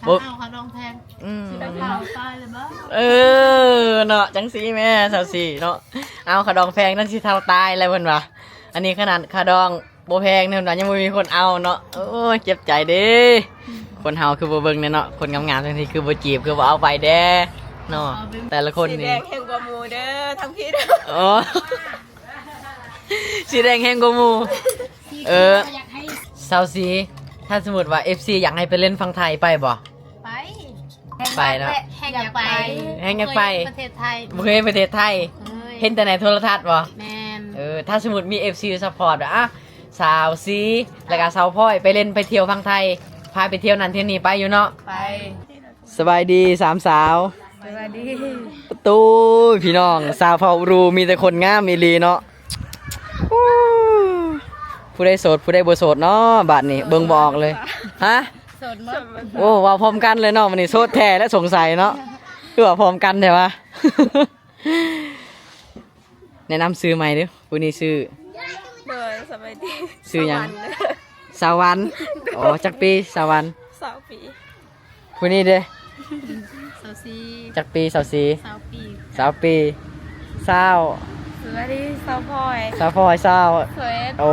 ບໍ່ ເອົາຄ່າດອງແພງ ອືມ ຊິໄດ້ເຖົ້າຕາຍເລີຍບໍ່? ເອີ ເນາະ ຈັ່ງຊີ້ແມ່ ຊາວສີ່ເນາະ ເອົາຄ່າດອງແພງນັ້ນຊິເຖົ້າຕາຍແລ້ວເພິ່ນວ່າ ອັນນີ້ຂະໜາດຄ່າດອງບໍ່ແພງເພິ່ນວ່າຍັງບໍ່ມີຄົນເອົາເນາະ ໂອ້ຍ ເຈັບໃຈເດ້ ຄົນເຮົາຄືບໍ່ເບິ່ງແດ່ເນາະ ຄົນງາມໆຈັ່ງຊີ້ຄືບໍ່ຈີບ ຄືບໍ່ເອົາໄປແດ່ເນາະ ເອົາໄປ ແຕ່ລະຄົນນີ້ ສີແດງແຮງກວ່າໝູ່ເດີ ທັງພີ້ເດີ ໂອ້ ສີແດງແຮງກວ່າໝູ່ ເອີ ຊາວສີ່ ຖ້າສົມມຸດວ່າເອັຟຊີຢາກໃຫ້ໄປຫຼິ້ນຝັ່ງໄທໄປບໍ່? ໄປ ໄປເນາະ ແຮງຢາກໄປ ແຮງຢາກໄປ ປະເທດໄທ ບໍ່ເຄີຍໄປປະເທດໄທ ເຄີຍ ເຫັນແຕ່ໃນໂທລະທັດບໍ່? ແມ່ນ ເອີ ຖ້າສົມມຸດມີເອັຟຊີຊັບພອດ ອະ ຊາວສີ່ ແລ້ວກະຊາວພອຍ ໄປຫຼິ້ນໄປທ່ຽວຝັ່ງໄທ ພາໄປທ່ຽວນັ້ນທ່ຽວນີ້ໄປຢູ່ເນາະ ໄປ ສະບາຍດີສາມສາວ ສະບາຍດີ ໂອ້ຍ ພີ່ນ້ອງ ສາວເຜົ່າອູຣູ ມີແຕ່ຄົນງາມອີ່ຫຼີເນາະ ໂອ້ ຜູ້ໃດໂສດ ຜູ້ໃດບໍ່ໂສດເນາະ ບາດນີ້ເບິ່ງບໍ່ອອກເລີຍ ຮະ ໂສດໝົດ ໂອ້ ເວົ້າພ້ອມກັນເລີຍເນາະ ມື້ນີ້ໂສດແທ້ແລະ ສົງໄສເນາະ ຄືວ່າພ້ອມກັນແທ້ວະ ແນະນຳຊື່ໃໝ່ເດີ້ ຜູ້ນີ້ຊື່ ໂດຍ ສະບາຍດີ ຊື່ຫຍັງ? ສາວວັນ ສາວວັນ ໂດຍ ອໍ ຈັກປີ? ສາວວັນ ຊາວປີ ຜູ້ນີ້ເດ້? ຊາວສີ່ ຈັກປີ? ຊາວສີ່ ຊາວປີ ຊາວປີ ຊາວ ສະບາຍດີ ສາວພອຍ ສາວພອຍ ຊາວ ຊາວເອັດ ໂອ້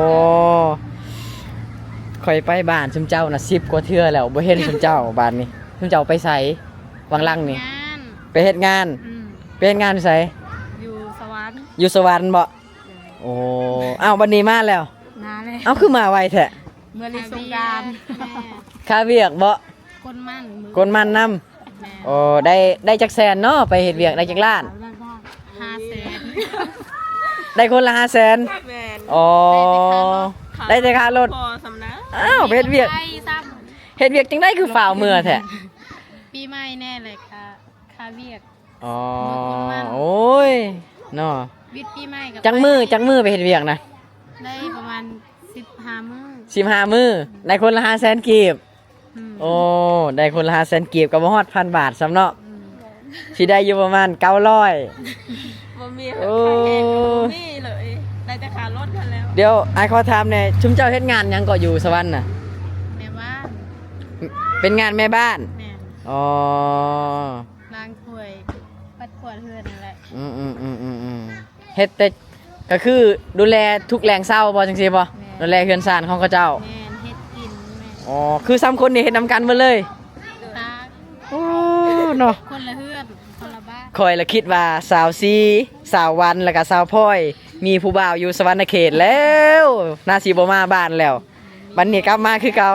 ຂ້ອຍໄປບ້ານຊຸມເຈົ້ານະສິບກວ່າເທື່ອແລ້ວ ບໍ່ເຫັນຊຸມເຈົ້າ ບາດນີ້ ຊຸມເຈົ້າໄປໃສ? ຫວ່າງຫຼັງນີ້ ງານ ໄປເຮັດງານ ອືມ ໄປເຮັດງານຢູ່ໃສ? ຢູ່ສະຫວັນ ຢູ່ສະຫວັນບໍ? ໂອ້ ອ້າວ ບັດນີ້ມາແລ້ວ ມາແລ້ວ ເອົ້າ ຄືມາໄວແທ້? ເມື່ອຫຼິ້ນສົງການ ຄ່າວຽກ ແມ່ ຄ່າວຽກບໍ? ກົນມັນ ກົນມັນນຳ ແມ່ນ ໂອ້ ໄດ້ ໄດ້ຈັກແສນເນາະ ໄປເຮັດວຽກໄດ້ຈັກລ້ານ? ຫ້າແສນ ໄດ້ຄົນລະຫ້າແສນ ແມ່ນ ອໍ ໄດ້ແຕ່ຄ່າລົດ ໄດ້ແຕ່ຄ່າລົດ ພໍສ່ຳນະ ອ້າວ ໄປເຮັດວຽກ ເຮັດວຽກຈັ່ງໃດຄືຟ້າວເມືອແທ້? ປີໃໝ່ແນ່ແຫຼະ ຄ່າ ຄ່າວຽກ ອໍ ໂອ້ຍ ເນາະ ວິດປີໃໝ່ກໍ ຈັກມື້ ໄປ ຈັກມື້ໄປເຮັດວຽກນະ? ໄດ້ປະມານສິບຫ້າມື້ ສິບຫ້າມື້ ໄດ້ຄົນລະຫ້າແສນກີບ ອືມ ໂອ້ ໄດ້ຄົນລະຫ້າແສນກີບ ກໍບໍ່ຮອດພັນບາດຊ້ຳເນາະ ອືມ ຊິໄດ້ຢູ່ປະມານເກົ້າຮ້ອຍ ບໍ່ມີ ໂອ້ ຄ່າແຮງກໍບໍ່ມີເລີຍ ໄດ້ແຕ່ຄ່າລົດຫັ້ນແຫຼ້ວ ດຽວອ້າຍຂໍຖາມແດ່ ຊຸມເຈົ້າເຮັດງານຫຍັງເກາະຢູ່ສະຫວັນນະ? ແມ່ບ້ານ ເປັນງານແມ່ບ້ານ ແມ່ນ ອໍ ລ້າງຖ້ວຍ ປັດກວາດເຮືອນຫັ້ນແຫຼະ ອືມໆໆໆໆ ເຮັດແຕ່ ກໍຄືດູແລທຸກແລງເຊົ້າບໍ ຈັ່ງຊີ້ບໍ? ແມ່ນ ດູແລເຮືອນຊານຂອງເຂົາເຈົ້າ ແມ່ນ ເຮັດກິນ ແມ່ນ ອໍ ຄືສາມຄົນນີ້ເຮັດນຳກັນໝົດເລີຍ ຕາກ ໂອ້ ເນາະ ຄົນລະເຮືອນ ຄົນລະບ້ານ ຂ້ອຍລະຄິດວ່າສາວຊີ ສາວວັນ ແລ້ວກະສາວພອຍ ມີຜູ້ບ່າວຢູ່ສະຫວັນນະເຂດແລ້ວ ໜ້າຊິບໍ່ມາບ້ານແລ້ວ ບັດນີ້ກັບມາຄືເກົ່າ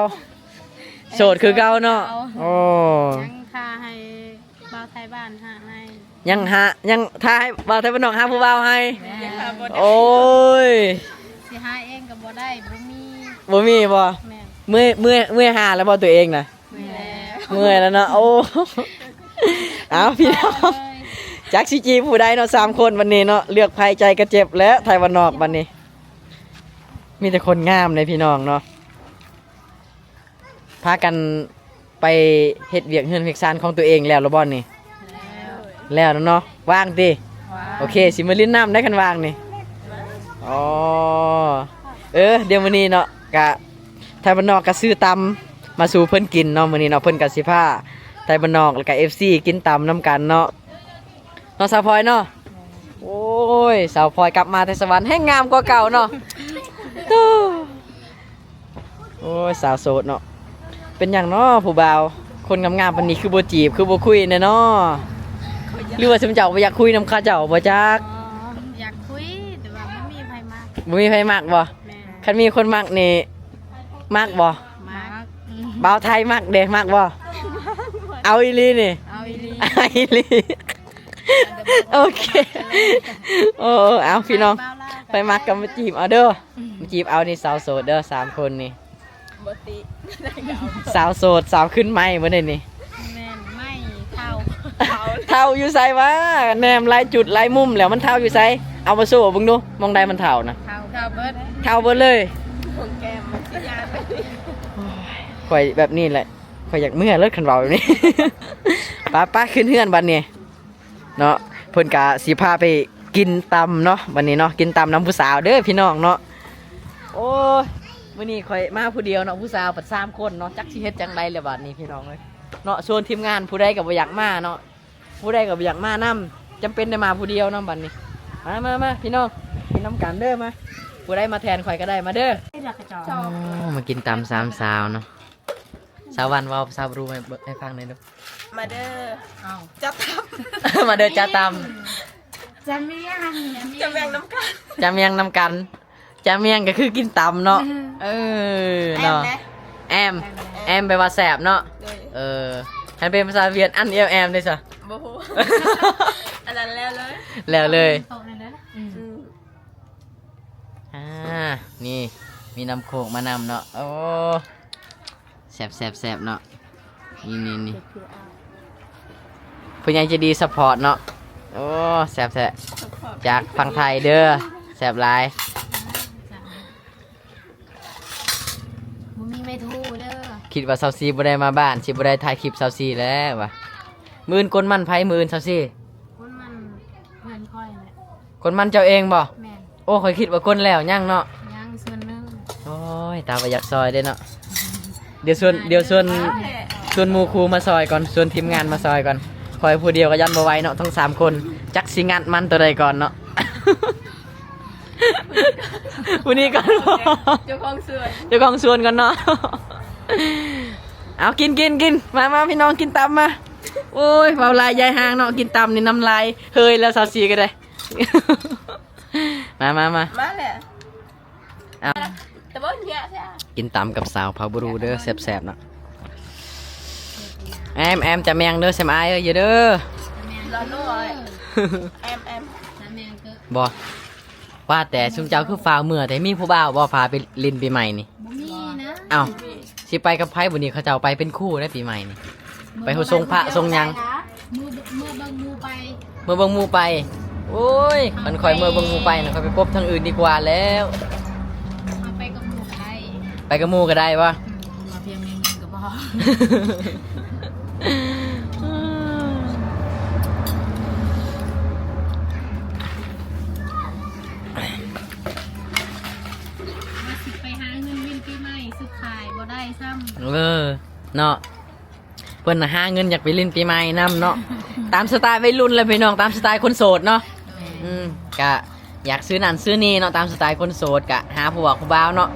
ໂສດຄືເກົ່າເນາະ ໂສດຄືເກົ່າ ໂອ້ ຍັງຖ້າໃຫ້ ບ່າວໄທບ້ານຫາໃຫ້ ຍັງຫາ ຍັງຖ້າໃຫ້ບ່າວໄທບ້ານນອກຫາຜູ້ບ່າວໃຫ້ ແມ່ນ ໂອ້ຍ ຊິຫາເອງກໍບໍ່ໄດ້ ບໍ່ມີ ບໍ່ມີບໍ? ແມ່ນ ເມື່ອຍ ເມື່ອຍ ເມື່ອຍຫາແລ້ວບໍຕົວເອງນະ? ເມື່ອຍແລ້ວ ເມື່ອຍແລ້ວເນາະ ໂອ້ ເອົາ ພີ່ນ້ອງ ຈັກຊິຈີບຜູ້ໃດເນາະ ສາມຄົນບັດນີ້ເນາະ ເລືອກໃຜໃຈກໍເຈັບແລ້ວ ໄທບ້ານນອກບັດນີ້ ມີແຕ່ຄົນງາມເດ້ພີ່ນ້ອງເນາະ. ພາກັນໄປເຮັດວຽກເຮືອນວຽກຊານຂອງຕົວເອງແລ້ວລະບໍ່ນີ້? ແລ້ວ ແລ້ວແລ້ວເນາະ ວ່າງຕິ? ວ່າງ ໂອເຄ ຊິມາຫຼິ້ນນຳໄດ້ຄັນວ່າງນີ້ ອໍ ເອີ ດຽວມື້ນີ້ເນາະ ກະໄທບ້ານນອກກະຊື້ຕຳມາສູ່ເພິ່ນກິນເນາະ ມື້ນີ້ເນາະ ເພິ່ນກະຊິພາໄທບ້ານນອກ ແລ້ວກະເອັຟຊີກິນຕຳນຳກັນເນາະ. ເນາະ ສາວພອຍເນາະ ໂອ້ຍ ສາວພອຍກັບມາແຕ່ສະຫວັນແຮ່ງງາມກວ່າເກົ່າເນາະ ໂອ້ຍ ສາວໂສດເນາະ ເປັນຫຍັງເນາະ ຜູ້ບ່າວຄົນງາມໆປານນີ້ຄືບໍ່ຈີບ ຄືບໍ່ຄຸຍແດ່ເນາະ ຫຼືວ່າຊຸມເຈົ້າບໍ່ຢາກຄຸຍນຳເຂົາເຈົ້າບໍ່ຈັກ? ອໍ ຢາກຄຸຍ ແຕ່ວ່າບໍ່ມີໃຜມັກ ບໍ່ມີໃຜມັກບໍ່? ແມ່ນ ຄັນມີຄົນມັກນີ້ ມັກບໍ່? ມັກ ອືມ ບ່າວໄທມັກເດ ມັກບໍ່? ເອົາອີ່ຫຼີນີ້ ເອົາອີ່ຫຼີ ເອົາອີ່ຫຼີ ໂອເຄ ໂອ້ ເອົາພີ່ນ້ອງ ໃຜມັກກໍມາຈີບເອົາເດີ ອືມ ມາຈີບເອົານີ້ ສາວໂສດເດີ ສາມຄົນນີ້ ບໍ່ຕິ ສາວໂສດ ສາວຂຶ້ນໃໝ່ບໍ່ໄດ້ນີ້ ແມ່ນໃໝ່ ເຖົ້າ ເຖົ້າຢູ່ໃສວະ? ແນມຫຼາຍຈຸດຫຼາຍມຸມແລ້ວ ມັນເຖົ້າຢູ່ໃສ? ເອົາມາໂຊເບິ່ງດູ ໝ່ອງໃດມັນເຖົ້ານະ? ເຖົ້າ ເຖົ້າເບິດ ເຖົ້າເບິດເລີຍ ຂອງແກ້ມມັນຊິຍາວ ໂອ້ຍ ຂ້ອຍແບບນີ້ແຫຼະ ຂ້ອຍຢາກເມືອເລີຍຄັນເວົ້າແບບນີ້ ໄປໆ ຂຶ້ນເຮືອນບັດນີ້ເນາະ ເພິ່ນກະຊິພາໄປກິນຕຳເນາະ ບັດນີ້ເນາະ ກິນຕຳນຳຜູ້ສາວເດີພີ່ນ້ອງເນາະ ໂອ້ຍ ມື້ນີ້ຂ້ອຍມາຜູ້ດຽວເນາະ ຜູ້ສາວເບິດສາມຄົນເນາະ ຈັກຊິເຮັດຈັ່ງໃດແລ້ວບັດນີ້ພີ່ນ້ອງເອີຍ. ເນາະ ຊວນທີມງານ ຜູ້ໃດກໍບໍ່ຢາກມາເນາະ ຜູ້ໃດກໍບໍ່ຢາກມານຳ ຈຳເປັນໄດ້ມາຜູ້ດຽວນຳບັດນີ້. ມາ ມາ ມາ ພີ່ນ້ອງ ກິນນຳກັນເດີ ມາ ຜູ້ໃດມາແທນຂ້ອຍກໍໄດ້ມາເດີ. ໂອ້ ມາກິນຕຳສາມສາວເນາະ. ສາວວັນເວົ້າພາສາບຣູໃຫ້ ໃຫ້ຟັງແດ່ດູ. ມາເດີ ເອົ້າ ຈາຕຳ ມາເດີ ຈາຕຳ ຈາມຽງ ຈາມຽງນຳກັນ ຈາມຽງນຳກັນ ຈາມຽງກໍຄືກິນຕຳເນາະ. ເອີ ເນາະ ແອມ ແອມແປວ່າແຊບເນາະ. ເອີ ຄັນເປັນພາສາຫວຽດ ອັນ ແອມ ເດ້ຊະ ບໍ່ຮູ້ ອັນນັ້ນແລ້ວເລີຍ ແລ້ວເລີຍ. ອືມ ອ່າ ນີ້ ມີນ້ຳໂຄກມານຳເນາະ. ໂອ້ ແຊບໆໆເນາະ. ນີ້ໆໆ ຜູ້ໃຫຍ່ໃຈດີຊັບພອດເນາະ. ໂອ້ ແຊບແທ້ ຈາກຝັ່ງໄທເດີ ແຊບຫຼາຍ. ບໍ່ມີໄມ້ທູເດີ. ຄິດວ່າຊາວສີ່ບໍ່ໄດ້ມາບ້ານ ຊິບໍ່ໄດ້ຖ່າຍຄລິບຊາວສີ່ແລ້ວວ່າ. ມື້ອື່ນກົນມັນໃຜ? ມື້ອື່ນຊາວສີ່ ກົນມັນເພື່ອນຂ້ອຍແຫຼະ. ກົນມັນເຈົ້າເອງບໍ່? ແມ່ນ. ໂອ້ ຂ້ອຍຄິດວ່າກົນແລ້ວ ຍັງເນາະ ຍັງສ່ວນໜຶ່ງ. ໂອ້ຍ ຕາວ່າຢາກຊ່ອຍເດ້ເນາະ. ດຽວຊວນ ດຽວຊວນ ຊວນໝູ່ຄູ່ມາຊ່ອຍກ່ອນ ຊວນທີມງານມາຊ່ອຍກ່ອນ. ຂ້ອຍຜູ້ດຽວກໍຢ້ານບໍ່ໄຫວເນາະ ທັງສາມຄົນ ຈັກຊິງັດມັນໂຕໃດກ່ອນເນາະ. ຜູ້ນີ້ກ່ອນ ເຈົ້າຂອງສວນ ເຈົ້າຂອງສວນກ່ອນເນາະ. ເອົາ ກິນ ກິນ ກິນ ມາ ມາ ພີ່ນ້ອງ ກິນຕຳມາ. ໂອ້ຍ ເວົ້າຫຼາຍຢາຍຫ່າງເນາະ ກິນຕຳນີ້ນ້ຳລາຍເຮີຍແລ້ວ ຊາວສີ່ກໍໄດ້. ມາ ມາ ມາ ມາແຫຼະ. ເອົາ ແຕ່ບໍ່ເຫຍແທ້ ກິນຕຳກັບສາວພາບຣູເດີ ແຊບໆເນາະ. ແອມ ແອມ ຈາແມງເດີ ແຊມອາຍເອີຍ ເດີ ລອນ້ອຍ ແອມ ແອມ ບໍ່. ວ່າແຕ່ຊຸມເຈົ້າຄືຟ້າວເມືອແທ້ ມີຜູ້ບ່າວບໍ່ ພາໄປຫຼິ້ນປີໃໝ່ນີ້? ບໍ່ມີນະ. ເອົ້າ ຊິໄປກັບໃຜບັດນີ້? ເຂົາເຈົ້າໄປເປັນຄູ່ໄດ໋ປີໃໝ່ນີ້ ໄປຫົດສົງພະສົງຫຍັງ. ເມືອ ເມືອເບິ່ງໝູ່ໄປ ເມືອເບິ່ງໝູ່ໄປ. ໂອ້ຍ ຄັນຂ້ອຍເມືອເບິ່ງໝູ່ໄປນະ ຂ້ອຍໄປພົບທາງອື່ນດີກວ່າແລ້ວ. ເຮົາໄປກັບໝູ່ກໍໄດ້ ໄປກັບໝູ່ກໍໄດ້ບໍ່? ອືມ ມາພຽງແມ່ຍິງກໍພໍ. ວ່າຊິໄປຫາເງິນຫຼິ້ນປີໃໝ່ ສຸດທ້າຍບໍ່ໄດ້ຊ້ຳ. ເອີ ເນາະ ເພິ່ນຫາເງິນຢາກໄປຫຼິ້ນປີໃໝ່ນຳເນາະ. ຕາມສະໄຕໄວລຸ້ນແຫຼະພີ່ນ້ອງ ຕາມສະໄຕຄົນໂສດເນາະ. ແມ່ນ. ອືມ ກະຢາກຊື້ນັ້ນຊື້ນີ້ເນາະ ຕາມສະໄຕຄົນໂສດ ກະຫາຜູ້ບ່າວຜູ້ບ່າວເນາະ.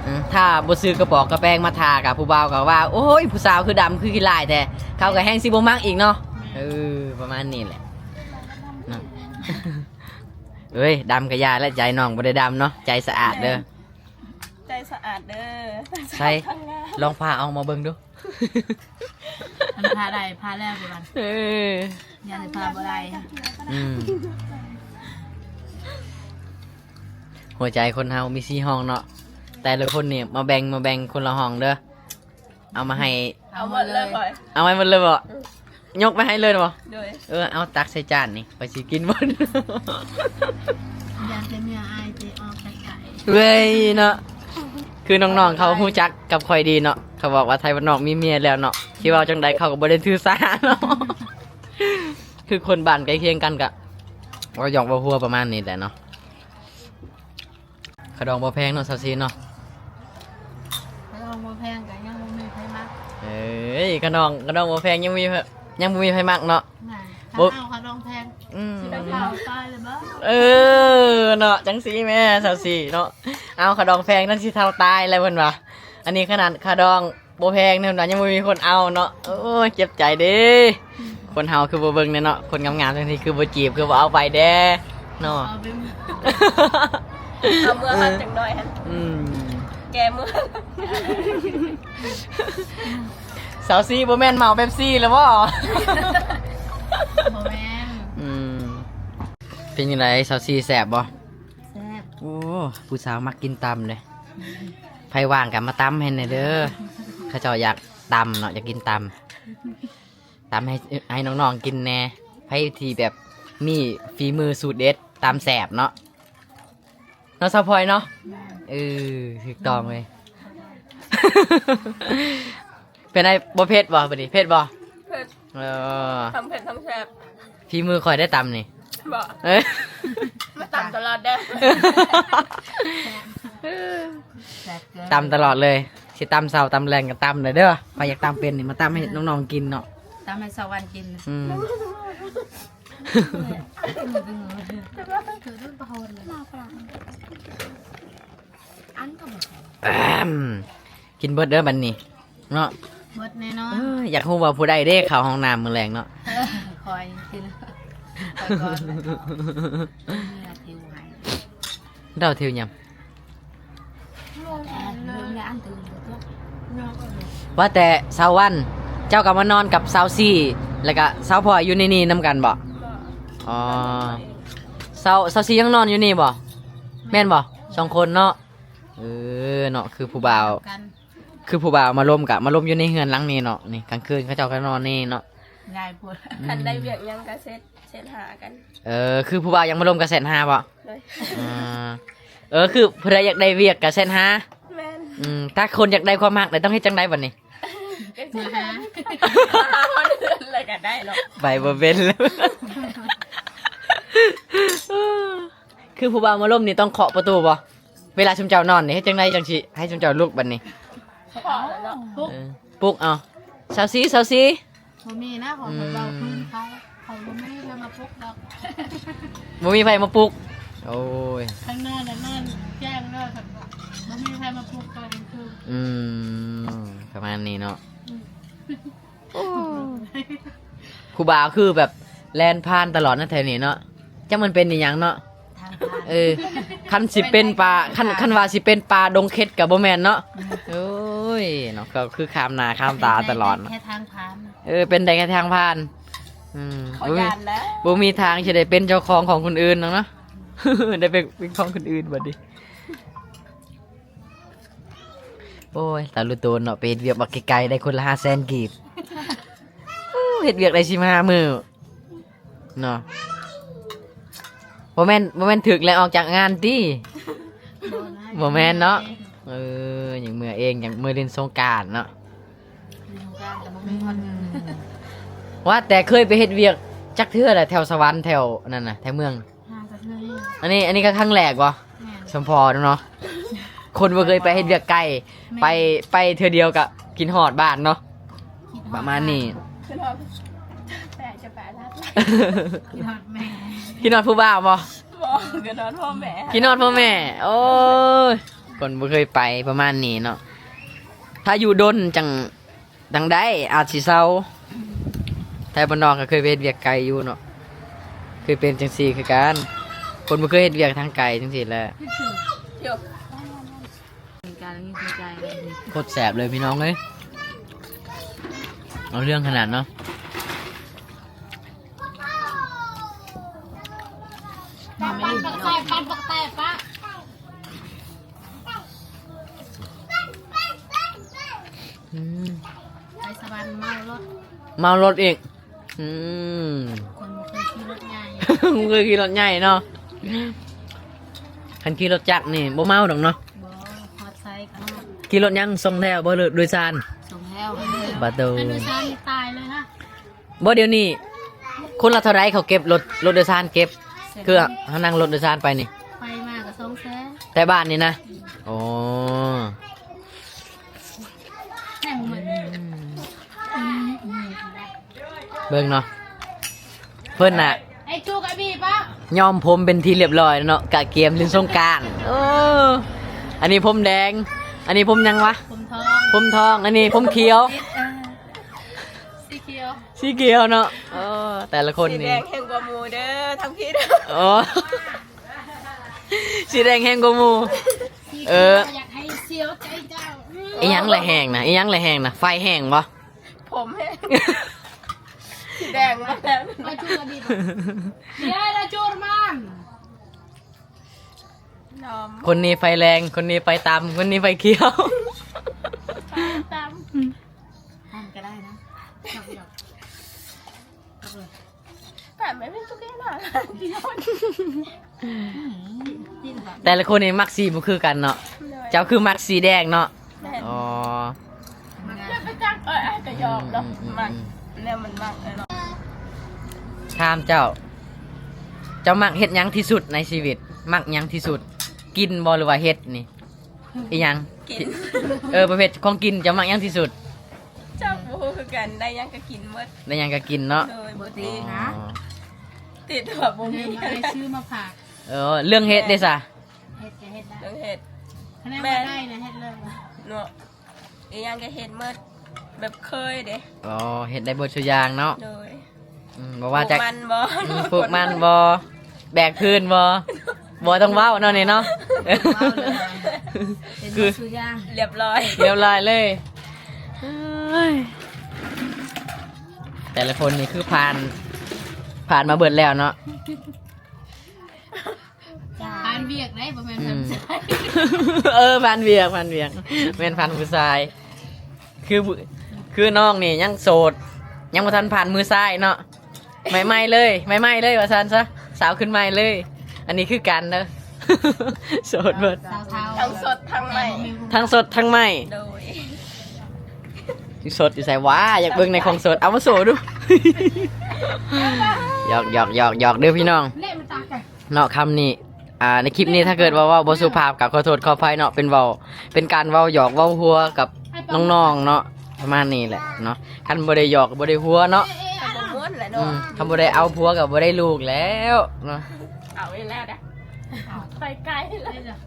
ອືມ ຖ້າບໍ່ຊື້ກະປ໋ອງກະແປງມາຖ້າ ກະຜູ້ບ່າວກໍວ່າ ໂອ້ຍ ຜູ້ສາວຄືດຳຄືຂີ້ລ້າຍແທ້ ເຂົາກໍແຮ່ງຊິບໍ່ມັກອີກເນາະ. ແມ່ນ. ເອີ ປະມານນີ້ແຫຼະເນາະ. ເອີຍ ດຳກະຢ່າແຫຼະ ໃຈນ້ອງບໍ່ໄດ້ດຳເນາະ ໃຈສະອາດເດີ. ໃຈສະອາດເດີ ໃສ ລອງພາອອກມາເບິ່ງດູ. ມັນພາໄດ້ ພາແລ້ວເດບັດ. ເອີ ຢ່າໄດ້ພາບໍ່ໄດ້. ອືມ ຫົວໃຈຄົນເຮົາມີສີ່ຫ້ອງເນາະ ແຕ່ລະຄົນນີ້ມາແບ່ງ ມາແບ່ງຄົນລະຫ້ອງເດີ. ເອົາມາໃຫ້ ເອົາໝົດເລີຍຂ້ອຍ ເອົາໄວ້ໝົດເລີຍບໍ່? ອືມ ຍົກໄປໃຫ້ເລີຍບໍ່? ໂດຍ. ເອີ ເອົາຕັກໃສ່ຈານນີ້ ຂ້ອຍຊິກິນໝົດ. ຢ້ານແຕ່ເມຍອາຍຊິອອກໄກໆ ເວີຍເນາະ. ຄືນ້ອງໆເຂົາຮູ້ຈັກກັບຂ້ອຍດີເນາະ ເຂົາບອກວ່າໄທບ້ານນອກມີເມຍແລ້ວເນາະ ຊິເວົ້າຈັ່ງໃດເຂົາກໍບໍ່ໄດ້ຖືສາເນາະ. ຄືຄົນບ້ານໃກ້ຄຽງກັນກະເວົ້າຫຍອກເວົ້າຫົວປະມານນີ້ແຫຼະເນາະ. ຂະດອງບໍ່ແພງເນາະ ຊາວສີ່ເນາະ. ຂະດອງບໍ່ແພງກໍຍັງບໍ່ມີໃຜມັກ. ເອີຍ ຂະດອງ ຂະດອງບໍ່ແພງຍັງມີ ຍັງບໍ່ມີໃຜມັກເນາະ. ແມ່ນ. ບໍ່ ຖ້າເອົາຂະດອງແພງ ອືມ ຊິໄປເຜົາຕາຍເລີຍບໍ່? ເອີ ເນາະ ຈັ່ງຊີ້ແມ່ ຊາວສີ່ເນາະ. ເອົາຂະດອງແພງນັ້ນຊິເຖົ້າຕາຍແລ້ວເພິ່ນວ່າ. ອັນນີ້ຂະໜາດຂະດອງ ບໍ່ແພງແນວນັ້ນ ຍັງບໍ່ມີຄົນເອົາເນາະ. ໂອ້ຍ ເຈັບໃຈເດ້ ຄົນເຮົາຄືບໍ່ເບິ່ງແດ່ເນາະ ຄົນງາມໆຈັ່ງຊີ້ ຄືບໍ່ຈີບ ຄືບໍ່ເອົາໄປແດ່ເນາະ. ເອົາໄປ ເອົາເມືອຫັ້ນຈັກໜ້ອຍຫັ້ນ. ອືມ ແກເມືອ. ຊາວສີ່ ບໍ່ແມ່ນເມົາເປັບຊີແລ້ວບໍ່? ບໍ່ແມ່ນ. ອືມ ເປັນຈັ່ງໃດ ຊາວສີ່ ແຊບບໍ່? ແຊບ. ໂອ້ ຜູ້ສາວມັກກິນຕຳເດ້. ໃຜວ່າງກໍມາຕຳໃຫ້ແດ່ເດີ ເຂົາເຈົ້າຢາກຕຳເນາະ ຢາກກິນຕຳ ຕຳໃຫ້ ໃຫ້ນ້ອງໆກິນແດ່. ໃຜທີ່ແບບມີຝີມືສູດເດັດ ຕຳແຊບເນາະ ເນາະ ສາວພອຍເນາະ. ເອີ ຖືກຕ້ອງເລີຍ. ເປັນໄດ ບໍ່ເຜັດບໍ່ ບາດນີ້ເຜັດບໍ່? ເຜັດ. ເອີ ທັງເຜັດທັງແຊບ. ຝີມືຂ້ອຍໄດ້ຕຳນີ້. ບໍ່ ເອີ ມາຕຳຕະຫຼອດເດີ. ຕຳຕະຫຼອດເລີຍ ເຊ ຊິຕຳເຊົ້າຕຳແລງກໍຕຳໄດ້ເດີ. ໃຜຢາກຕຳເປັນນີ້ ມາຕຳໃຫ້ນ້ອງໆກິນເນາະ. ຕຳໃຫ້ສາວວັນກິນ. ອືມ. ກິນເບິດເດີບັດນີ້ເນາະ. ເບິດແນ່ນອນ. ເອີ ຢາກຮູ້ວ່າຜູ້ໃດເດ້ເຂົ້າຫ້ອງນ້ຳມື້ແລງເນາະ. ຂ້ອຍກິນ ຂ້ອຍກ່ອນ. ເຮົາຖືຫຍັງ? ວ່າແຕ່ສາວວັນ ເຈົ້າກໍມານອນກັບສາວຊີ ແລ້ວກໍສາວພອຍຢູ່ໃນນີ້ນຳກັນບໍ່? ອໍ ສາວ ສາວຊີຍັງນອນຢູ່ນີ້ບໍ່? ແມ່ນບໍ່? ສອງຄົນເນາະ. ເອີ ເນາະ ຄືຜູ້ບ່າວ ຄືຜູ້ບ່າວມາລົມກະມາລົມຢູ່ໃນເຮືອນຫຼັງນີ້ເນາະ. ນີ້ກາງຄືນເຂົາເຈົ້າກໍນອນນີ້ເນາະ. ງ່າຍໂພດ. ອືມ. ຄັນໄດ້ວຽກຫຍັງກໍເຊັດ ເຊັດຫາກັນ. ເອີ ຄືຜູ້ບ່າວຢາກມາລົມກໍແຊັດຫາບໍ່? ໂດຍ. ອ່າ ເອີ ຄືຜູ້ໃດຢາກໄດ້ວຽກກໍແຊັດຫາ. ແມ່ນ. ອືມ ຖ້າຄົນຢາກໄດ້ຄວາມຮັກ ແລ້ວຕ້ອງເຮັດຈັ່ງໃດບັດນີ້? ມາຫາ ມາຫາຮອດເຮືອນເລີຍກໍໄດ້ເນາະ. ໄປບໍ່ເປັນແລ້ວ. ຄືຜູ້ບ່າວມາລົມນີ້ຕ້ອງເຄາະປະຕູບໍ່? ເວລາຊຸມເຈົ້ານອນນີ້ ເຮັດຈັ່ງໃດຈັ່ງຊິໃຫ້ຊຸມເຈົ້າລຸກບັດນີ້? ເຄາະແລ້ວເນາະ. ປຸກ. ເອີ ປຸກເອົາ. ສາວຊີ ສາວຊີ. ບໍ່ມີນະ ຂອງເພິ່ນເວົ້າຄືນເຂົາ ເຂົາບໍ່ມີໃຜມາປຸກດອກ. ບໍ່ມີໃຜມາປຸກ. ໂອ້ຍ ຄັນນອນນະນອນແຈ້ງເດີ ຄັນບໍ່ມີໃຜມາປຸກຕອນກາງຄືນ. ອືມ ປະມານນີ້ເນາະ. ອືມ. ໂອ້ ຄູບາຄືແບບແລ່ນຜ່ານຕະຫຼອດນະແຖວນີ້ເນາະ. ຈັກມັນເປັນອີ່ຫຍັງເນາະ. ທາງຜ່ານ. ເອີ ຄັນຊິເປັນປ່າ ຄັນ ຄັນວ່າຊິເປັນປ່າດົງເຂັດກໍບໍ່ແມ່ນເນາະ. ອືມ. ໂອ້ຍ ເນາະ ກໍຄືຂ້າມໜ້າຂ້າມຕາຕະຫຼອດ. ເປັນໄດ້ແຄ່ທາງຜ່ານ. ເອີ ເປັນໄດ້ແຄ່ທາງຜ່ານ. ອືມ. ບໍ່ມີທາງຊິໄດ້ເປັນເຈົ້າຂອງຂອງຄົນອື່ນດອກເນາະ. ໄດ້ເປັນ ເປັນຂອງຄົນອື່ນບັດນີ້. ໂອ້ຍ ຕາລຸໂຕນເນາະ ໄປເຮັດວຽກບັກໄກໆ ໄດ້ຄົນລະຫ້າແສນກີບ. ເຮັດວຽກໄດ້ສິບຫ້າມື້ເນາະ. ບໍ່ແມ່ນ ບໍ່ແມ່ນຖືກໄລ່ອອກຈາກງານຕິ? ບໍ່ແມ່ນເນາະ. ເອີ ຍັງເມືອເອງ ຍັງເມືອຫຼິ້ນສົງການເນາະ. ວ່າແຕ່ເຄີຍໄປເຮັດວຽກຈັກເທື່ອລະ ແຖວສະຫວັນ ແຖວນັ້ນນະ ແຖວເມືອງ? ຫາກໍເທື່ອນີ້. ອັນນີ້ ອັນນີ້ກໍຄັ້ງແລກບໍ່? ແມ່ນ. ສົມພໍເນາະ ຄົນບໍ່ເຄີຍໄປເຮັດວຽກໄກ. ແມ່ນ. ໄປ ໄປເທື່ອດຽວກໍຄິດຮອດບ້ານເນາະ. ປະມານນີ້. ຄິດຮອດແມ່ ຈະໄປລາດ. ຄິດຮອດແມ່. ຄິດຮອດຜູ້ບ່າວບໍ່? ບໍ່ ຄິດຮອດພໍ່ແມ່. ຄິດຮອດພໍ່ແມ່. ໂອ້ຍ ຄົນບໍ່ເຄີຍໄປ ປະມານນີ້ເນາະ. ຖ້າຢູ່ດົນຈັ່ງ ຈັ່ງໃດອາດຊິເຊົາ. ແຖວບ້ານນອກກໍເຄີຍໄປເຮັດວຽກໄກຢູ່ເນາະ ເຄີຍເປັນຈັ່ງຊີ້ຄືກັນ. ຄົນບໍ່ເຄີຍເຮັດວຽກທາງໄກຈັ່ງຊີ້ແຫຼະ. ໂຄດແຊບເລີຍພີ່ນ້ອງເອີຍ. ເອົາເລື່ອງຂະໜາດເນາະ. ປັດບັກແຕກ ປັດບັກແຕກປະ. ອືມ. ໄປສະຫວັນເມົາລົດ. ເມົາລົດອີກ. ອືມ. ຄົນບໍ່ເຄີຍຂີ່ລົດໃຫຍ່ ບໍ່ເຄີຍຂີ່ລົດໃຫຍ່ເນາະ. ຄັນຂີ່ລົດຈັກນີ້ບໍ່ເມົາດອກເນາະ. ບໍ່ ຮອດໃສກໍຮອດ. ຂີ່ລົດຫຍັງ? ສອງແຖວບໍ່ ຫຼືໂດຍສານ? ສອງແຖວ. ບາດໂຕ ຄັນໂດຍສານນີ້ຕາຍເລີຍນະ. ບໍ່ ດຽວນີ້ຄົນລະເທົ່າໃດເຂົາເກັບລົດ ລົດໂດຍສານເກັບ? ຄືເຮົານັ່ງລົດໂດຍສານໄປນີ້ ໄປມາກໍສອງແສນ. ແຕ່ບ້ານນີ້ນະ? ອືມ. ອໍ ແມ່ນໝົດ. ອືມ ອືມ ອືມ. ເບິ່ງເນາະ ເພິ່ນນະ ໄອ້ຈຸກ ໄອ້ບີປະ ຍ້ອມຜົມເປັນທີ່ລຽບຮ້ອຍແລ້ວເນາະ ກະກຽມຫຼິ້ນສົງການ. ເອີ ອັນນີ້ຜົມແດງ ອັນນີ້ຜົມຫຍັງວະ? ຜົມທອງ ຜົມທອງ. ອັນນີ້ຜົມຂຽວ ເອີ ສີຂຽວ ສີຂຽວເນາະ. ເອີ ແຕ່ລະຄົນນີ້ ສີແດງແຮງກວ່າໝູ່ເດີ ທຳຜິດ. ໂອ້ ສີແດງແຮງກວ່າໝູ່. ເອີ ຢາກໃຫ້ສຽວໃຈເຈົ້າ. ອີຫຍັງລະແຮງນະ? ອີຫຍັງລະແຮງນະ? ໄຟແຮງບໍ່? ຜົມແຮງ ສີແດງມາແລ້ວ. ໄປຈູດລະບີບ ເດລະຈູດມັນ ຄົນນີ້ໄຟແຮງ ຄົນນີ້ໄຟຕ່ຳ ຄົນນີ້ໄຟຂຽວ. ໄຟຕ່ຳ ມັນກໍໄດ້ນະ. ແຕ່ແມ່ນທຸກຢ່າງນະ ແຕ່ລະຄົນນີ້ມັກສີບໍ່ຄືກັນເນາະ. ໂດຍ ເຈົ້າຄືມັກສີແດງເນາະ. ແມ່ນ. ອໍ ມັກ ໄປຈັກ ເອີຍ ອ້າຍກໍຢອກດອກ. ອືມ ອືມ ອືມ ມັກ ອືມ ແນວມັນມັກເນາະ. ຖາມເຈົ້າ ເຈົ້າມັກເຮັດຫຍັງທີ່ສຸດໃນຊີວິດ? ມັກຫຍັງທີ່ສຸດ? ກິນບໍ່ ຫຼືວ່າເຮັດນີ້? ອີ່ຫຍັງ? ກິນ. ເອີ ປະເພດຂອງກິນເຈົ້າມັກຫຍັງທີ່ສຸດ? ຈັກບໍ່ຮູ້ຄືກັນ ໄດ້ຫຍັງກໍກິນໝົດ. ໄດ້ຫຍັງກໍກິນເນາະ. ໂດຍ ບໍ່ຕິດນະ. ອໍ ຕິດວ່າບໍ່ມີ ໄດ້ຊື້ມາຝາກ. ເອີ ເລື່ອງເຮັດເດ້ຊະ? ເຮັດກໍເຮັດໄດ້. ເລື່ອງເຮັດ ຄະແນນວ່າໄດ້ນະ ເຮັດເລີຍເນາະ. ອີ່ຫຍັງກໍເຮັດໝົດ ແບບເຄີຍເດ້. ອໍ ເຮັດໄດ້ເບິດສູ່ຢ່າງເນາະ. ໂດຍ. ອືມ ບໍ່ວ່າຈະ ປູກມັນບໍ່? ອືມ ປູກມັນບໍ່? ແບກພື້ນບໍ່? ບໍ່ຕ້ອງເວົ້າເນາະນີ້ເນາະ. ເວົ້າເລີຍ ເປັນ ຄື ເບິດສູ່ຢ່າງ ລຽບຮ້ອຍ ລຽບຮ້ອຍເລີຍ. ເອີຍ ແຕ່ລະຄົນນີ້ຄືຜ່ານ ຜ່ານມາເບິດແລ້ວເນາະ. ຜ່ານວຽກໄດ໋ ບໍ່ແມ່ນ ອືມ ຜ່ານຜູ້ຊາຍ. ເອີ ຜ່ານວຽກ ຜ່ານວຽກ ແມ່ນຜ່ານຜູ້ຊາຍ. ຄື ຄືນ້ອງນີ້ຍັງໂສດ ຍັງບໍ່ທັນຜ່ານມືຊາຍເນາະ. ໃໝ່ໆເລີຍ ໃໝ່ໆເລີຍວ່າຊັ້ນຊະ ສາວຂຶ້ນໃໝ່ເລີຍ. ອັນນີ້ຄືກັນເດີ ໂສດເບິດ ສາວເຖົ້າ ທັງສົດທັງໃໝ່ ທັງສົດທັງໃໝ່. ໂດຍ. ສົດຢູ່ໃສຫວາ? ຢາກເບິ່ງໃນຂອງສົດ ເອົາມາໂຊດູ. ຫຍອກໆໆໆ ເດີພີ່ນ້ອງ ເນາະ. ຄຳນີ້ ອ່າ ໃນຄລິບນີ້ ຖ້າເກີດວ່າເວົ້າບໍ່ສຸພາບ ກໍຂໍໂທດຂໍອະໄພເນາະ. ເປັນເວົ້າ ເປັນການເວົ້າຫຍອກເວົ້າຫົວກັບນ້ອງໆເນາະ ປະມານນີ້ແຫຼະເນາະ. ຄັນບໍ່ໄດ້ຫຍອກກໍບໍ່ໄດ້ຫົວເນາະ ກໍບໍ່ມ່ວນແຫຼະເນາະ. ອືມ ຄັນບໍ່ໄດ້ເອົາຜົວກໍບໍ່ໄດ້ລູກແລ້ວເນາະ. ເອົາອີກແລ້ວເດ້ ໄປໄກແລ້ວ.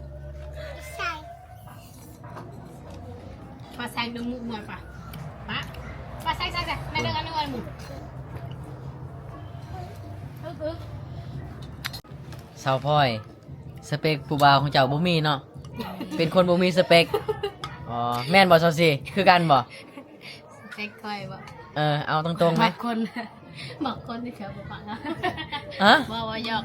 ປາແຊງດຶງມຸກໜ່ອຍປະ ປາ ປາແຊງ ແຊງ ແຊງ ແມ່ເດີ ອັນໜຶ່ງ ອັນໜຶ່ງ. ອຶກ ອຶກ. ສາວພອຍ ສະເປັກຜູ້ບ່າວຂອງເຈົ້າບໍ່ມີເນາະ? ເປັນຄົນບໍ່ມີສະເປັກ. ອໍ ແມ່ນບໍ່ສາວສີ? ຄືກັນບໍ່? ສະເປັກຂ້ອຍບໍ່? ເອີ ເອົາຕົງໆແມະ. ມັກຄົນ ມັກຄົນທີ່ເຂົາບໍ່ປາກນະ. ຮະ? ບໍ່ ບໍ່ ຫຍອກ.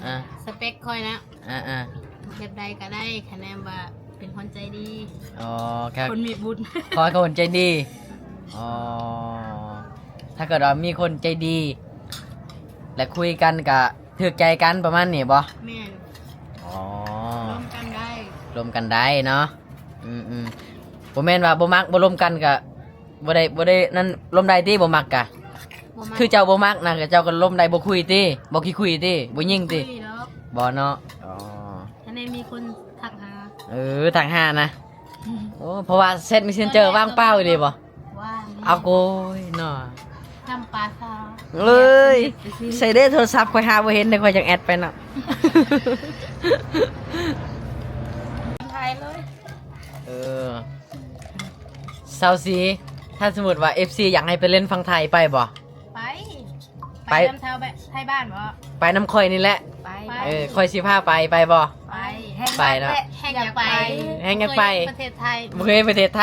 ອ່າ ສະເປັກຂ້ອຍນະ ອ່າໆ ແບບໃດກໍໄດ້ ຄະແນນວ່າເປັນຄົນໃຈດີ. ອໍ ຄັບ ຄົນມີບຸນ ຂໍໃຫ້ຄົນໃຈດີ. ອໍ ຖ້າເກີດວ່າມີຄົນໃຈດີ ແລະ ຄຸຍກັນກະຖືກໃຈກັນ ປະມານນີ້ບໍ່? ແມ່ນ. ອໍ ລົມກັນໄດ້ ລົມກັນໄດ້ເນາະ. ອືມໆ ບໍ່ແມ່ນວ່າບໍ່ມັກ ບໍ່ລົມກັນກະ ບໍ່ໄດ້ ບໍ່ໄດ້ນັ້ນ ລົມໄດ້ຕິ ບໍ່ມັກກະ? ບໍ່ມັກ. ຄືເຈົ້າບໍ່ມັກນະ ເຈົ້າກໍລົມໄດ້ ບໍ່ຄຸຍຕິ ບໍ່ຂີ້ຄຸຍຕິ ບໍ່ຍິງຕິ? ບໍ່ເນາະ. ອໍ ອັນນີ້ມີຄົນທັກຫາ. ເອີ ທັກຫານະ. ໂອ້ ເພາະວ່າແຊັດເມສເຊັນເຈີ ວ່າງເປົ່າອີ່ຫຼີບໍ່? ວ່າງ. ເອົາໂກຍເນາະ ນ້ຳປາຊາ. ເອີຍ ໃສ່ເດ້ ໂທລະສັບຂ້ອຍຫາບໍ່ເຫັນເດ້ ຂ້ອຍຈັ່ງແອັດໄປເນາະ. ຖ່າຍເລີຍ. ເອີ ສາວສີ ຖ້າສົມມຸດວ່າເອັຟຊີຢາກໃຫ້ໄປຫຼິ້ນຝັ່ງໄທ ໄປບໍ່? ໄປ ໄປ ໄປນຳຊາວໄທບ້ານບໍ່? ໄປນຳຂ້ອຍນີ້ແຫຼະ. ໄປ ໄປ ເອີ ຂ້ອຍຊິພາໄປ ໄປບໍ່? ໄປ ໄປເນາະ. ແຮງຢາກໄປ ແຮງຢາກໄປ. ບໍ່ເຄີຍປະເທດໄທ ບໍ່ເຄີຍປະເທດໄທ.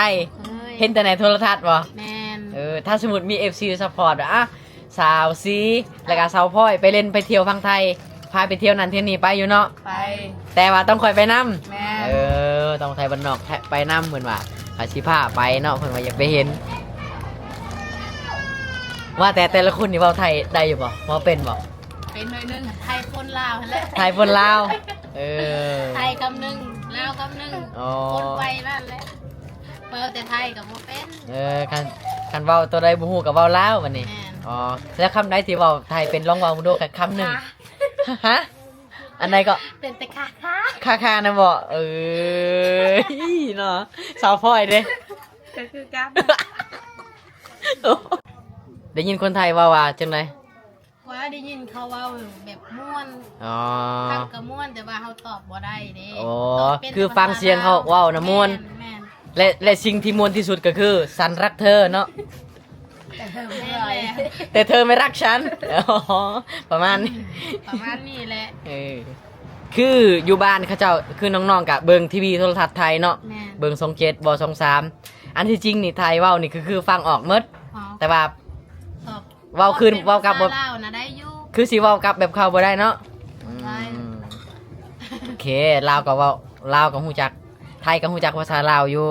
ເຫັນແຕ່ໃນໂທລະທັດບໍ່? ແມ່ນ. ເອີ ຖ້າສົມມຸດມີເອັຟຊີຊັບພອດ ອ່ະ ສາວສີ ແລ້ວກະສາວພອຍ ໄປຫຼິ້ນໄປທ່ຽວຝັ່ງໄທ ພາໄປທ່ຽວນັ້ນທ່ຽວນີ້ ໄປຢູ່ເນາະ? ໄປ. ແຕ່ວ່າຕ້ອງຂ້ອຍໄປນຳ. ແມ່ນ. ເອີ ຕ້ອງໄທບ້ານນອກໄປນຳ ເພິ່ນວ່າ ຂ້ອຍຊິພາໄປເນາະ ເພິ່ນວ່າຢາກໄປເຫັນ. ວ່າແຕ່ແຕ່ລະຄົນນີ້ເວົ້າໄທໄດ້ຢູ່ບໍ່? ເວົ້າເປັນບໍ່? ເປັນໜ້ອຍໜຶ່ງ ໄທປົນລາວຫັ້ນແຫຼະ. ໄທປົນລາວ. ເອີ ໄທກຳໜຶ່ງ ລາວກຳໜຶ່ງ. ອໍ ປົນໄປນັ້ນແຫຼະ. ເວົ້າແຕ່ໄທກໍບໍ່ເປັນ. ເອີ ຄັນ ຄັນເວົ້າຕົວໃດບໍ່ຮູ້ກໍເວົ້າລາວບັດນີ້. ແມ່ນ. ອໍ ແລ້ວຄຳໃດທີ່ເວົ້າໄທເປັນ ລອງເວົ້າເບິ່ງດູ ຄຳໜຶ່ງ. ຮະ? ອັນໃດກໍ? ເປັນແຕ່ຄ່າໆ ຄ່າໆນະບໍ? ເອີຍເນາະ ສາວພອຍເດ້ ກໍຄືກັນ. ໄດ້ຍິນຄົນໄທເວົ້າວ່າຈັ່ງໃດ? ວ່າໄດ້ຍິນເຂົາເວົ້າແບບມ່ວນ. ອໍ ເຮົາກໍມ່ວນ ແຕ່ວ່າເຮົາຕອບບໍ່ໄດ້ເດ້. ອໍ ຄືຟັງສຽງເຂົາເວົ້ານະມ່ວນ. ແມ່ນ ແມ່ນ. ແລະ ແລະ ສິ່ງທີ່ມ່ວນທີ່ສຸດກໍຄື ສັນລັກເທີເນາະ. ແຕ່ເທີໄມ່ລັກ ແຕ່ເທີໄມ່ລັກສັນ. ອໍ ປະມານນີ້ ປະມານນີ້ແຫຼະ. ເອີ ຄືຢູ່ບ້ານເຂົາເຈົ້າ ຄືນ້ອງໆກະເບິ່ງທີວີໂທລະທັດໄທເນາະ. ແມ່ນ. ເບິ່ງຊ່ອງເຈັດບໍ ຊ່ອງສາມ. ອັນທີ່ຈິງນີ້ ໄທເວົ້ານີ້ຄື ຄືຟັງອອກໝົດ. ອໍ ແຕ່ວ່າ ຕອບ ເວົ້າຄືນ ເວົ້າກັບ ພາສາລາວນະໄດ້ຢູ່ ຄືຊິເວົ້າກັບແບບເຂົາບໍ່ໄດ້ເນາະ. ອືມ ໄດ້. ໂອເຄ ລາວກໍເວົ້າ ລາວກໍຮູ້ຈັກ ໄທກໍຮູ້ຈັກພາສາລາວຢູ່.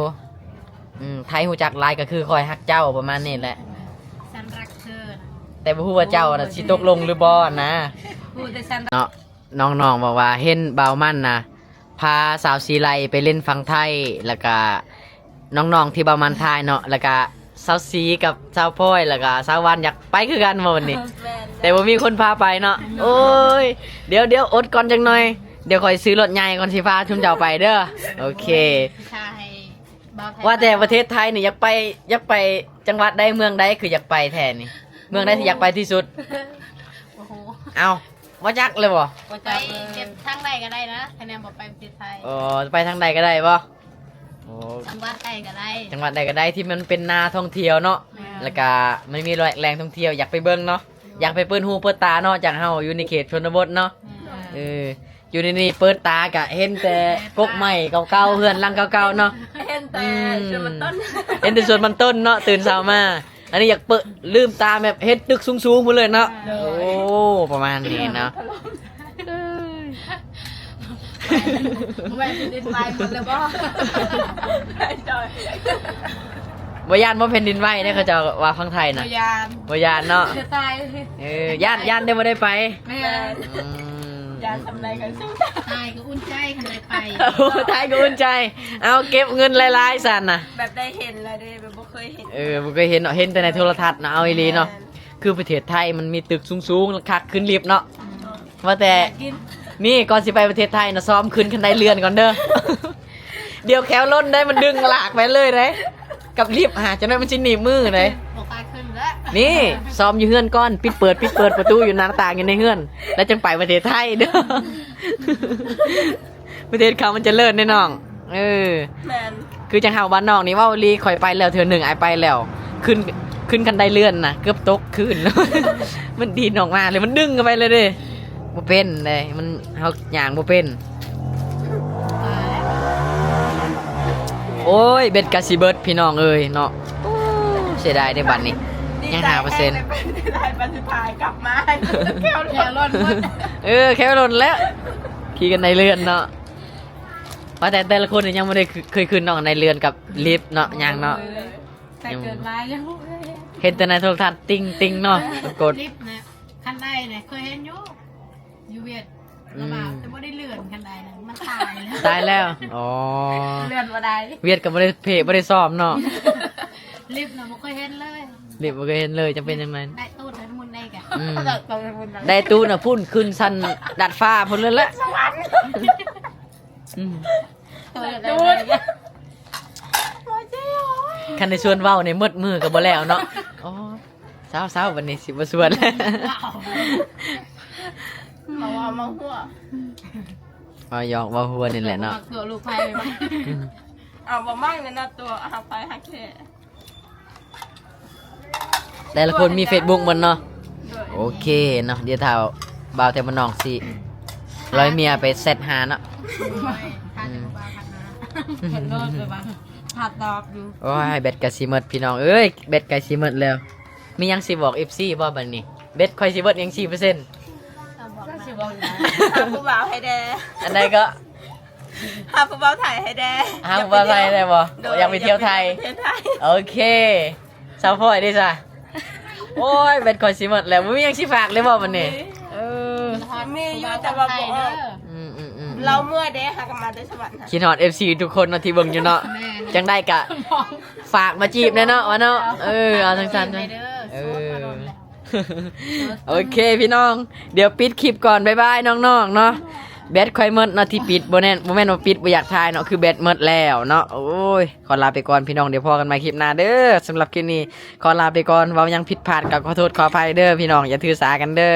ອືມ ໄທຮູ້ຈັກຫຼາຍກໍຄື ຂ້ອຍຮັກເຈົ້າ ປະມານນີ້ແຫຼະ. ສັນລັກເທີນະ ແຕ່ບໍ່ຮູ້ວ່າເຈົ້ານະຊິຕົກລົງຫຼືບໍ່ນະ. ຮູ້ແຕ່ສັນ ເນາະ. ນ້ອງໆບອກວ່າເຫັນບ່າວມັນນະ ພາສາວສີໄລໄປຫຼິ້ນຝັ່ງໄທ ແລ້ວກະນ້ອງໆທີ່ບ່າວມັນຖ່າຍເນາະ ແລ້ວກະສາວສີກັບສາວພອຍ ແລ້ວກະສາວວັນຢາກໄປຄືກັນບໍ່ບັດນີ້? ແມ່ນ ແຕ່ບໍ່ມີຄົນພາໄປເນາະ. ໂອ້ຍ ດຽວໆ ອົດກ່ອນຈັກໜ່ອຍ. ດຽວຂ້ອຍຊື້ລົດໃຫຍ່ກ່ອນຊິພາຊຸມເຈົ້າໄປເດີ. ໂອເຄ ຖ້າໃຫ້ບ່າວໄທ ວ່າແຕ່ປະເທດໄທນີ້ຢາກໄປ ຢາກໄປຈັງຫວັດໃດ ເມືອງໃດ ຄືຢາກໄປແທ້ນີ້? ເມືອງໃດທີ່ຢາກໄປທີ່ສຸດ? ໂອ້ໂຫ ເອົ້າ ບໍ່ຈັກເລີຍບໍ່? ບໍ່ຈັກເລີຍ. ໄປທາງໃດກໍໄດ້ນະ ຄະແນນບໍ່ໄປປະເທດໄທ. ອໍ ໄປທາງໃດກໍໄດ້ບໍ່? ໂອ້ ຈັງຫວັດໃດກໍໄດ້ ຈັງຫວັດໃດກໍໄດ້ທີ່ມັນເປັນໜ້າທ່ອງທ່ຽວເນາະ. ແມ່ນ ແລ້ວກະມັນມີແຫຼ່ງທ່ອງທ່ຽວ ຢາກໄປເບິ່ງເນາະ ຢາກໄປເປີດຫູເປີດຕາເນາະ ຈາກເຮົາຢູ່ໃນເຂດຊົນນະບົດເນາະ. ເອີ ຢູ່ໃນນີ້ເປີດຕາກະເຫັນແຕ່ກົກໄມ້ເກົ່າໆ ເຮືອນຫຼັງເກົ່າໆເນາະ ເຫັນແຕ່ ອືມ ສວນມັນຕົ້ນ ເຫັນແຕ່ສວນມັນຕົ້ນເນາະ. ຕື່ນເຊົ້າມາ ອັນນີ້ຢາກເປີດ ລືມຕາແບບເຫັນຕຶກສູງໆພຸ້ນເລີຍເນາະ. ໂດຍ ໂອ້ ປະມານນີ້ເນາະ. ແມ່ນແຜ່ນດິນໄຫວໝົດແລ້ວບໍ່? ບໍ່ຢ້ານບໍ່ແຜ່ນດິນໄຫວເດ້ ເຂົາເຈົ້າວ່າຝັ່ງໄທນະ? ບໍ່ຢ້ານ ບໍ່ຢ້ານເນາະ. ຈະຕາຍ ເອີ ຢ້ານ ຢ້ານແຕ່ບໍ່ໄດ້ໄປ. ແມ່ນ ອືມ ຢ້ານສ່ຳໃດກໍສູ້ຕາຍ ຕາຍກໍອຸ່ນໃຈຄັນໄດ້ໄປ. ໂອ້ ຕາຍກໍອຸ່ນໃຈ. ເອົາ ເກັບເງິນຫຼາຍໆຊັ້ນນະ ແບບໄດ້ເຫັນແລ້ວເດ້ ແບບບໍ່ເຄີຍເຫັນ. ເອີ ບໍ່ເຄີຍເຫັນເນາະ ເຫັນແຕ່ໃນໂທລະທັດເນາະ. ເອົາອີ່ຫຼີເນາະ ແມ່ນ ຄືປະເທດໄທມັນມີຕຶກສູງໆ ຄັກຂຶ້ນລິບເນາະ. ອືມ ວ່າແຕ່ ຢາກກິນ ນີ້ ກ່ອນຊິໄປປະເທດໄທນະ ຊ້ອມຂຶ້ນຄັນໄດເລື່ອນກ່ອນເດີ. ດຽວແຂ້ວຫຼົ່ນໄດ໋ ມັນດຶງລາກໄປເລີຍໄດ໋ ກັບລິບຫາ ຈັກໜ້ອຍມັນຊິໜີບມືໄດ໋. ບໍ່ກ້າຂຶ້ນແລ້ວ ນີ້ ຊ້ອມຢູ່ເຮືອນກ່ອນ ປິດເປີດ ປິດເປີດປະຕູຢູ່ໜ້າຕ່າງຢູ່ໃນເຮືອນ ແລ້ວຈັ່ງໄປປະເທດໄທເດີ. ປະເທດເຂົາມັນຈະເລີນເດ້ນ້ອງ. ເອີ ແມ່ນ ຄືຈັ່ງເຮົາບ້ານນອກນີ້ ເວົ້າອີ່ຫຼີ ຂ້ອຍໄປແລ້ວເທື່ອໜຶ່ງ ອ້າຍໄປແລ້ວ ຂຶ້ນ ຂຶ້ນຄັນໄດເລື່ອນນະ ເກືອບຕົກຄືນ. ມັນດີດອອກມາເລີຍ ມັນດຶງເຂົ້າໄປເລີຍເດ້. ບໍ່ເປັນເດ້ ມັນ ເຮົາຍ່າງບໍ່ເປັນ. ໂອ້ຍ ເບັດກະຊິເບິດພີ່ນ້ອງເອີຍເນາະ. ໂອ້ ເສຍດາຍເດ້ບັດນີ້ ຍັງຫ້າເປີເຊັນ. ດີໃຈແຮງເລີຍ ເປັນໄດ້ບັດສຸດທ້າຍກັບມາ ແຂ້ວຫຼົ່ນ ແຂ້ວຫຼົ່ນໝົດ. ເອີ ແຂ້ວຫຼົ່ນແລ້ວ ຂີ່ຄັນໄດເລື່ອນເນາະ. ວ່າແຕ່ແຕ່ລະຄົນນີ້ຍັງບໍ່ໄດ້ ເຄີຍຂຶ້ນເນາະ ໄດເລື່ອນກັບລິບເນາະ ຍັງເນາະ. ແຕ່ເກີດມາຍັງບໍ່ເຄີຍເຫັນ ເຫັນແຕ່ໃນໂທລະທັດ ຕິ່ງໆເນາະ ກົດ ລິບນະ. ຄັນໄດນະເຄີຍເຫັນຢູ່ ຢູ່ຫວຽດ ອືມ ລະວ່າ ແຕ່ບໍ່ໄດ້ເລື່ອນ ຄັນໄດນະ ມັນຕາຍແລ້ວ ຕາຍແລ້ວ. ອໍ ເລື່ອນບໍ່ໄດ້ ຫວຽດກໍບໍ່ໄດ້ເພະ ບໍ່ໄດ້ຊ້ອມເນາະ. ລິບນະບໍ່ເຄີຍເຫັນເລີຍ ລິບບໍ່ເຄີຍເຫັນເລີຍ. ຈະເປັນຈັ່ງໃດ ໄດ້ຕູ້ໄດ້ມຸນໄດ້ກະ ອືມ ໄດ້ຕູ້ນະພຸ້ນ ຂຶ້ນຊັ້ນດາດຟ້າພຸ້ນເລີຍແຫຼະ. ສະຫວັນ ອືມ ໂອ້ຍ ຄັນໄດ້ຊວນເວົ້ານີ້ໝົດມື້ກໍບໍ່ແລ້ວເນາະ. ອໍ ເຊົາໆ ບັດນີ້ຊິບໍ່ຊວນແລ້ວ. ເວົ້າ ເວົ້າ ເວົ້າຫົວ ເວົ້າຢອກເວົ້າຫົວນີ້ແຫຼະເນາະ. ຕົວະລູກໃຜ ອືມ ເອົາບໍ່ມັກແລ້ວເນາະ ຕົວະຫາໄປຫາແຄ່. ແຕ່ລະຄົນມີເຟສບຸກໝົດເນາະ. ໂດຍ ໂອເຄເນາະ ດຽວຖ້າບ່າວແຖວບ້ານນອກຊິລອຍເມຍໄປແຊັດຫາເນາະ. ໂດຍ ຖ້າແຕ່ບໍ່ວ່າພັດນາ ເຫັນໂລດ ແບບວ່າ ຫາຕອບຢູ່. ໂອ້ຍ ແບັດໃກ້ຊິໝົດພີ່ນ້ອງເອີຍ ແບັດໃກ້ຊິໝົດແລ້ວ. ມີຫຍັງຊິບອກເອັຟຊີບໍ່ບັດນີ້? ແບັດຂ້ອຍຊິເບິດຍັງສີ່ເປີເຊັນ. ກໍຊິບອກຫາຜູ້ບ່າວໃຫ້ແດ່. ອັນໃດກໍ ຫາຜູ້ບ່າວໄທໃຫ້ແດ່. ຫາຜູ້ບ່າວໄທໄດ້ບໍ່? ໂດຍ ຢາກໄປທ່ຽວໄທ. ຢາກໄປທ່ຽວໄທ. ໂອເຄ ສາວພອຍເດ້ຊະ? ໂອ້ຍ ແບັດຂ້ອຍຊິໝົດແລ້ວ ບໍ່ມີຫຍັງຊິຝາກເລີຍບໍ່ບັດນີ້? ເອີ ມີຢູ່ແຕ່ວ່າບໍ່ອອກ. ອືມໆໆ ລາວເມື່ອຍເດ້ ຫາກັນມາແຕ່ສະຫວັນ. ຄິດຮອດເອັຟຊີທຸກຄົນເນາະທີ່ເບິ່ງຢູ່ເນາະ. ແມ່ນ ຈັ່ງໃດກະຝາກມາຈີບແດ່ເນາະ ວ່າເນາະ. ເອີ ເອົາຈັ່ງຊັ້ນ ເອີ ໂສດມາດົນແລ້ວ. ໂອເຄພີ່ນ້ອງ ດຽວປິດຄລິບກ່ອນ ບາຍບາຍນ້ອງໆເນາະ. ແບັດຂ້ອຍໝົດເນາະທີ່ປິດ ບໍ່ແມ່ນ ບໍ່ແມ່ນວ່າປິດບໍ່ຢາກຖ່າຍເນາະ ຄືແບັດໝົດແລ້ວເນາະ. ໂອ້ຍ ຂໍລາໄປກ່ອນພີ່ນ້ອງ ດຽວພໍ້ກັນໃໝ່ຄລິບໜ້າເດີ. ສຳລັບຄລິບນີ້ຂໍລາໄປກ່ອນ ເວົ້າຫຍັງຜິດພາດກໍຂໍໂທດຂໍອະໄພເດີພີ່ນ້ອງ ຢ່າຖືສາກັນເດີ.